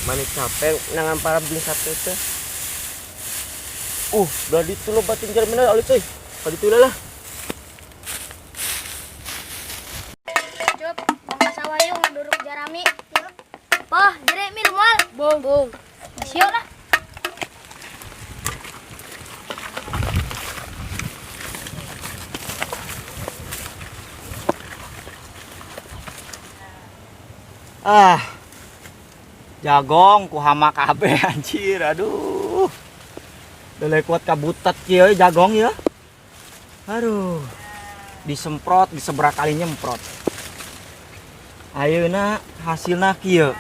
Mana capek nangan para beli sate teh. Udah ditu lo batin jarmina alit euy. Ka ditu lah. Cup, bang sawah yuk ngaduruk jarami. Poh, jere mi lumal. Bong. Bong. Masih lah. Ah. Jagong ku hama kabeh anjir, aduh. Lele kuat kabutet kieu jagong ya. Aduh. Disemprot, diseberapa kali nyemprot. Ayeuna hasilna kieu.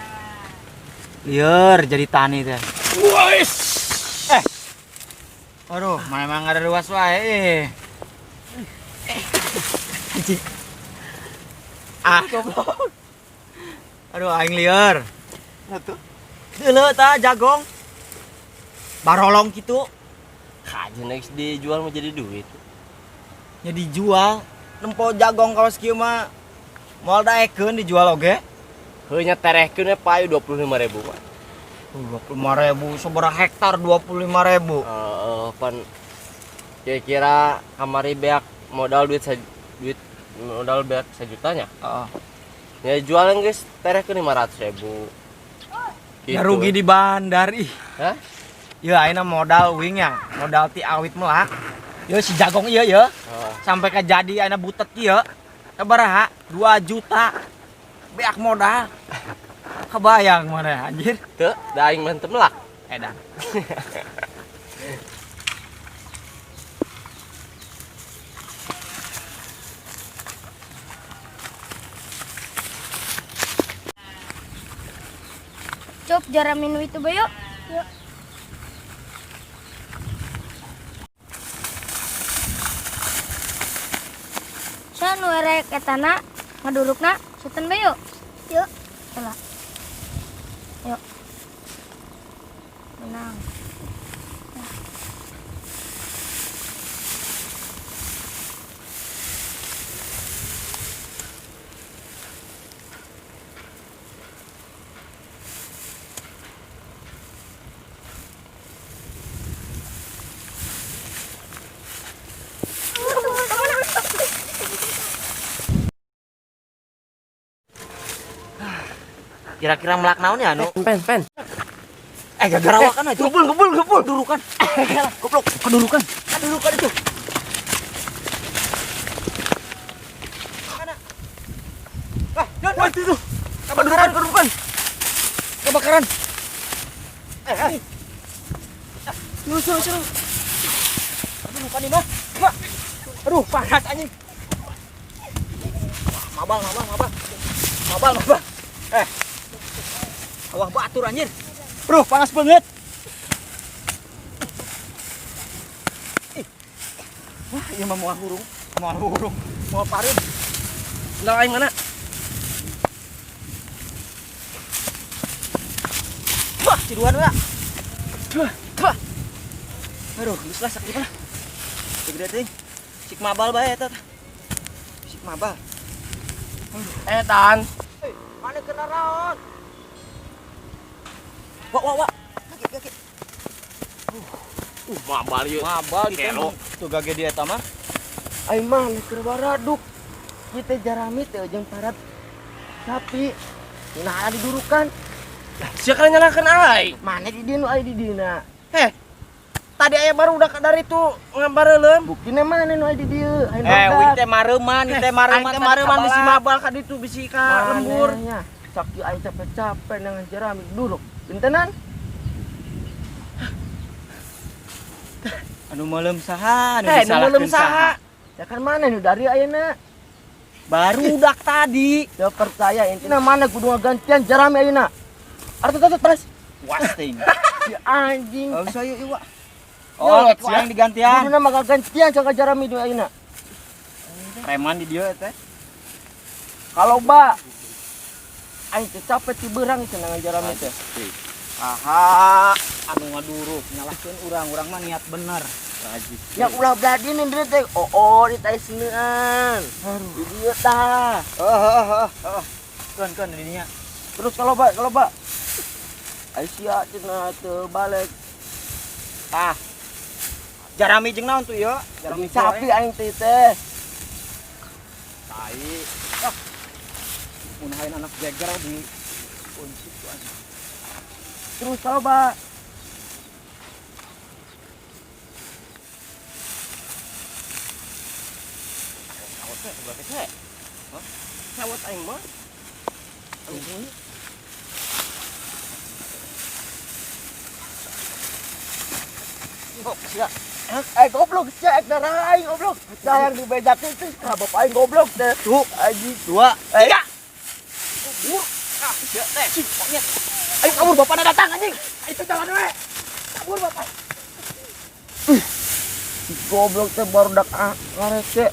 Lieur jadi tani teh. Wais. Aduh, memang ada luas wae. Anjing. Ah, goblok. Aduh, aing lieur. Atuh. Deuleu tah jagong. Barolong kitu. Kaji next dijual mau jadi duit. Nya dijual, nempo jagong kawas kieu mah moal daekeun dijual oge. Heuh nya terehkeun we payu 25.000 mah. 25.000 sabaraha hektar 25.000. Heeh, pan kira-kira kamari beak modal duit duit modal beak sejutanya. Heeh. Ya jualan guys, terehkeun 500.000. Gitu. Ya rugi di bandar ih. Hah? Ya ayeuna modal wing ya, modal ti awit melak. Ya si jagong ieu ya. Heeh. Sampai ke jadi ayeuna butet kieu. Sabaraha? 2 juta. Beak modal. Kebayang mana anjir? Teu, da aing mah teu melak. Edan. Cup, jaramin itu bayo. Yuk. Saya nu erek etana ngadurukna seten bayo. Yuk. Salah. Yuk. Menang. Kira-kira melak naon ya, Anu? Pen, pen. Gara-gara wakan aja. Gembul, gembul, gembul. Kedurukan. Goblok, kedurukan. Kedurukan itu. Mana? Ah, Don, Wah, itu tuh. Kebakaran, Kedurukan. Kebakaran. Suruh, suruh, suruh. Aduh, lupa nih, mah. Wah. Aduh, panas anjing. Wah, mabal, mabal, mabal. Mabal, mabal. Awah batur anjir. Bro, panas banget. Ih. Wah, ieu mah moal hurung, moal hurung, moal pareum. Sendal aing mana? Wah, ciduhan we. Wah, wah. Aduh, geus lah sakit lah. Gede teuing. Sik mabal bae eta tah. Sik mabal. Aduh. Tahan. Hei, mana kena raon? Wah, wah, wah. Kaki, kaki. Mabal ieu. Mabal gitu. Kelo. Tuh gage di eta mah. Aing mah keur baraduk. Kita jarami teh jeung parat sapi. Nah, didurukan. Lah, sia kana nyalakeun aing. Mana di dieu nu aya di dieuna? Heh. Tadi aya baru udah dari itu ngabareuleum. Buktina mana nu aya di dieu? Aing Wing teh mareuman, ieu teh mareuman. Aing teh mareuman bisi mabal ka ditu bisi ka lembur. Manehnya. Sakieu aing capek-capek nangan jarami duruk. Bentenan? Anu meuleum saha? Anu Nu disalahkeun meuleum saha? Ya kan mana nu dari ayeuna? Baru udak tadi. Teu percaya intina mana kudu ngagantian jarami ayeuna. Artu tatu terus. Wasting. Si anjing. Oh, saya ieu, Wak. Oh, Ya, siang digantian. Kuduna mah gantian cangka jarami nu ayeuna. Preman di dieu teh. Kalau ba aing teh capek ti beurang cenah nangan jarami teh. Aha, anu ngaduruk nyalahkeun urang, urang mah niat bener. Ya ulah bladin ini teh. Oh, oh di tai seneuan. Aduh. Di dieu tah. Heeh, heeh, heeh. Keun, keun di dinya. Terus kalau ba, kalau ba. Aisyah cenah teu balik. Tah. Jarami jeung naon tuh ieu? Jarami sapi aing teh teh. Tai. Ah. Mun hain anak jeger di kunci tuh anjing. Terus coba. Sawat teh sebelah teh. Hah? Sawat aing mah. Aing. Oh, sia. Eh goblok sia ek darah aing goblok. Sayang dibejakeun teh ka bapak aing goblok teh. Tuh, anjing. 2, 3. Kabur. Ah, sia teh. Monyet. Ayo kabur bapakna datang anjing. Itu jalan we. Kabur bapak. Si goblok teh barudak ngarese.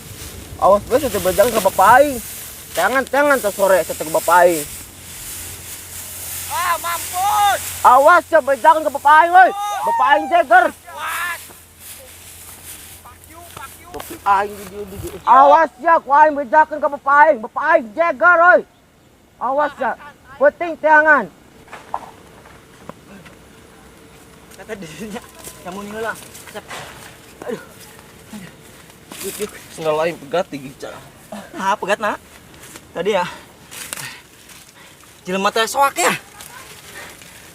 Awas we teh bejakeun ka bapak aing. Tangan-tangan teh sore teh ke bapak aing. Ah, mampus. Awas teh bejakeun ka bapak aing euy. Bapak aing jeger. Aing di. Awas ya, ku aing bejakeun ka bapak aing. Bapak aing jeger euy. Awas ya. Penting teangan. Kata dirinya kamu nih lah. Aduh. Yuk, yuk. Sendal aing pegat digica. Nah, pegat nak. Tadi ya. Jelema teh soak ya.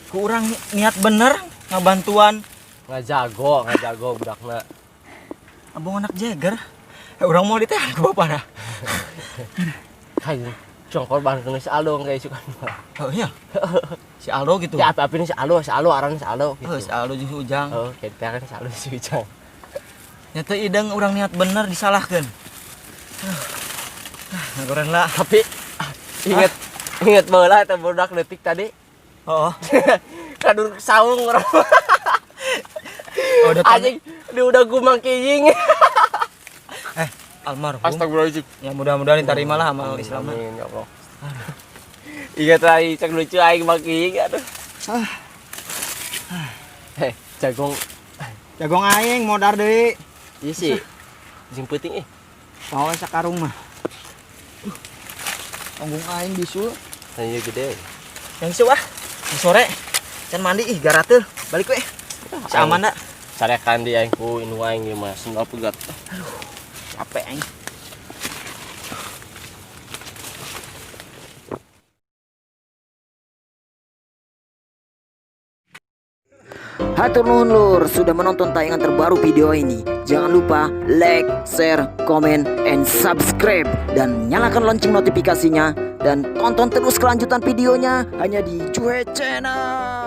Kurang niat bener ngabantuan. Ngajago, ngajago budakna. Abang anak jeger. Orang mau ditehan ku bapak nah. Kayak cong korban kena si Aldo kayak suka. Oh iya. Si Aldo gitu. Ya apa-apa ini si Aldo, si Aldo arahnya si Aldo gitu. Oh, si Aldo jeung si Ujang. Oh, kayak ditehan si Aldo si Ujang. Nyata ideng orang niat bener disalahkan. Ngagoren lah. Tapi inget inget baheula eta budak leutik tadi. Oh. Kadur saung urang. Oh, anjing, dia udah gumang kijing. Almarhum. Astagfirullahaladzim. Ya mudah-mudahan diterima lah amal Islam. Amin ya Allah. Ingat lagi cek lucu aing mang kijing aduh. Heh, jagung. Jagung aing modar deui. Iya sih. Jeung peuting ih. Mau sakarung mah. Tanggung aing bisul. Ieu gede. Yang ah. Sore. Can mandi ih garateul. Balik we. Si aman da. Carekan di aing ku inu aing ieu mah sendal pegat. Aduh, capek aing. Hatur nuhun lur sudah menonton tayangan terbaru video ini. Jangan lupa like, share, comment, and subscribe. Dan nyalakan lonceng notifikasinya. Dan tonton terus kelanjutan videonya hanya di Juhe Channel.